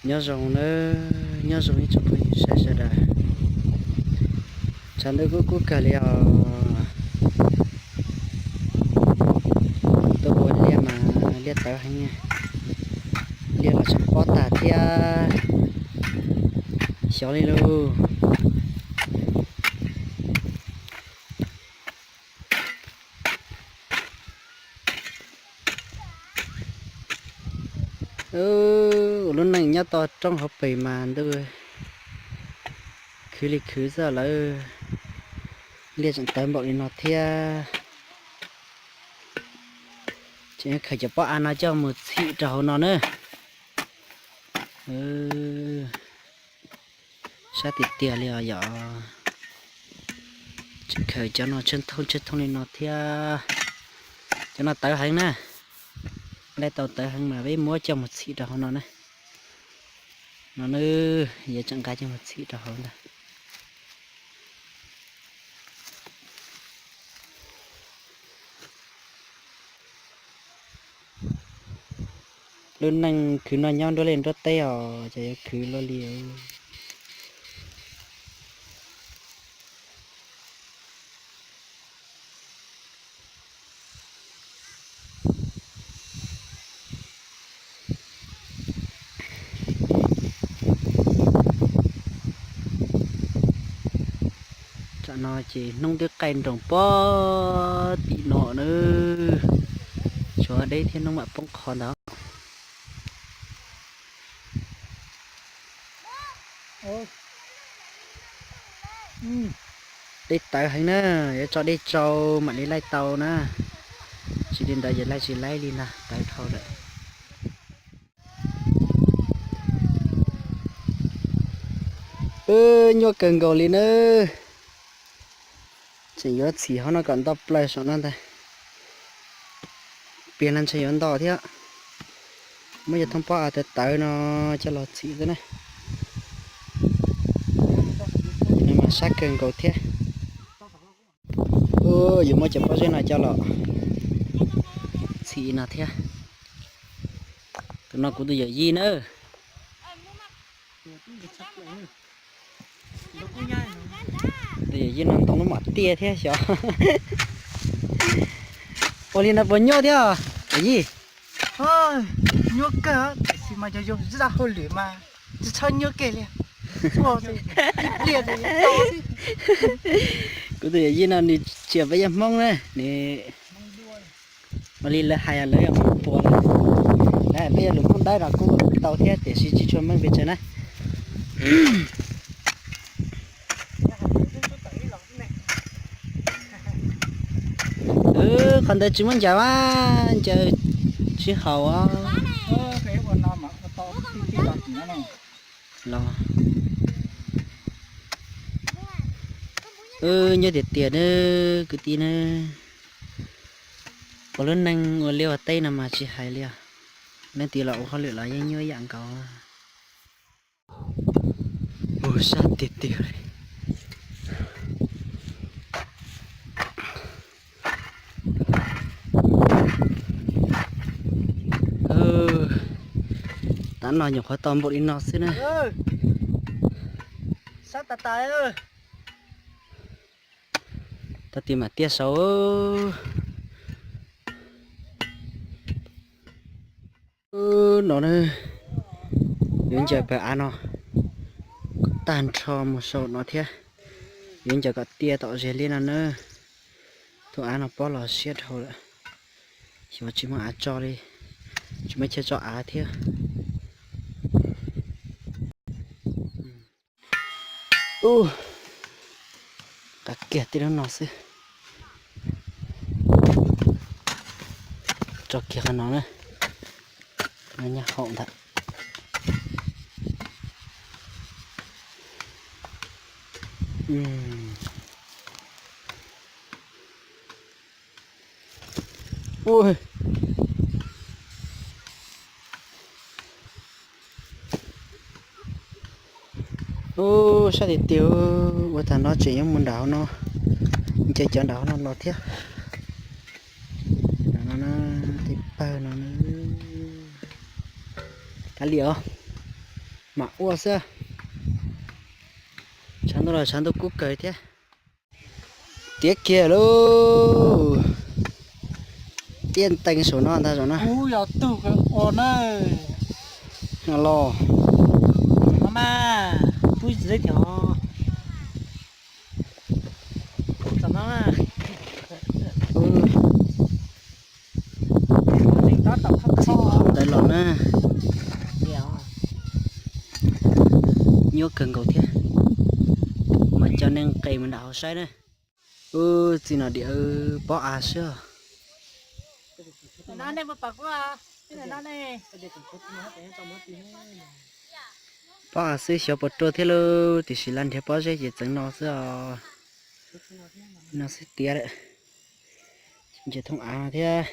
Nyob zoo nawb, nyob zoo ib tsoom phooj ywg saib sawv daws. Tshav ntuj kub kub kawg li os. Tuaj ua liaj mas liaj tawv heev, liaj los tseem pob tag thiab. Xyov li lauj. Ua lub neej nyob toj roob hauv pes mas ntuj khwv li khwv xwb lawm. Liaj tseem tawv npaum li no thiab. Tseem khaws cov pob av no coj mus txhim rau hauv no na. Sab tiag tiag li os yom. Tseem khaws cov no tsheej thooj tsheej thooj li no thiab. Cov no tawv heev na. Laij tau tawv heev mas peb muab coj mus txhim rau hauv no na. No na, yuav tseem nqa coj mus txhim rau hauv ntag. Lub neej khwv noj nyob nruab liaj nruab teb os, ces yuav khwv luaj li. Tam no ces hnub twb qaij nroos puag tim no na. Tshuav deb thiab hnub mam poob qho ntawd. Dej tawv heev na, yuav tso dej tsau mam li laij tau na. Tsis li ntawd yuav laij tsis laij li ntag, tawv dhau lawm. Nyuaj kawg nkaus li na. Tseem yuav txhim hauv no kom nto plaws saum no ntag. Pliag no ntshe yuav nto thiab. Muab cov thooj pob av tawv tawv no coj los txhim xwb na. Ces no mas sab kawg nkaus thiab. Yuav muab cov pob zeb no coj los txhim no thiab. Tus no kuv tus yawm yij na. Tus yawm yij no ntoo lub mam tiaj thiab xyov. Ua li no puas nyuaj thiab yawm yij? Nyuaj kawg, tiam sis mas yog yus zaj hauj lwm mas tsis txhob nyuaj kiag li. Kuv tus yawm yij no nws tsis yog peb yog Hmoob na, nws ua li lawv hais lawv yog Hmoob Tuas lawm. Lawv hais peb yog lus Hmoob Dawb no kuj tau thiab tiam sis tsis tshua meej pes tsawg na. Qhov ntawd tsis muaj ncaws mas ncaws tsis haum os. Los, nyuaj tiag tiag na kwv tij na. Ua lub neej ua liaj ua teb no mas tsis hais li os. Leej twg los ua hauj lwm los yeej nyuaj ib yam nkaus. Ua sab tiag tiag li. Tav no nyuam qhuav tau npaum li no xwb na. Sab tas tas. Tau tias mam tiaj saud. No na, yuav ncaws pawg av no tag nrho mus saum no thiab. Yuav ncaws kom tiaj tom zes liaj no na. Tus av no pob los siab dhau lawm. Xyov tsis muaj av tso li, tsis muaj chaw tso av thiab. Ub, qab kiag tib lub no xwb. Tso kiag qhov no na, no nyob hauv ntawd. Ub, sab tiag tiag, ua tag no tseem yuav mus nram hauv no, nce cov nram hauv no los thiab. Tej pawg no, kav liam os. Mam ua xwb. Tshav ntuj los tshav ntuj kub kawg thiab. Tiav kiag lauj. Tiaj ntees saum no ntag zaum no. Kuv yog tug ua na. Los. Mas, pub txiv thiab. Txiv ntawd los na. Nyuaj kawg nkaus thiab. Mas cov neeg nqes mus nram hauv saib na. Ub, txij no diam pob av xwb. Pob av xwb xyov puas ruaj thiab lauj, tiam sis lawv nrhiav pob zeb ces txeev no xwb os. No xwb tiav lawm. Ntsia thoob av no thiab.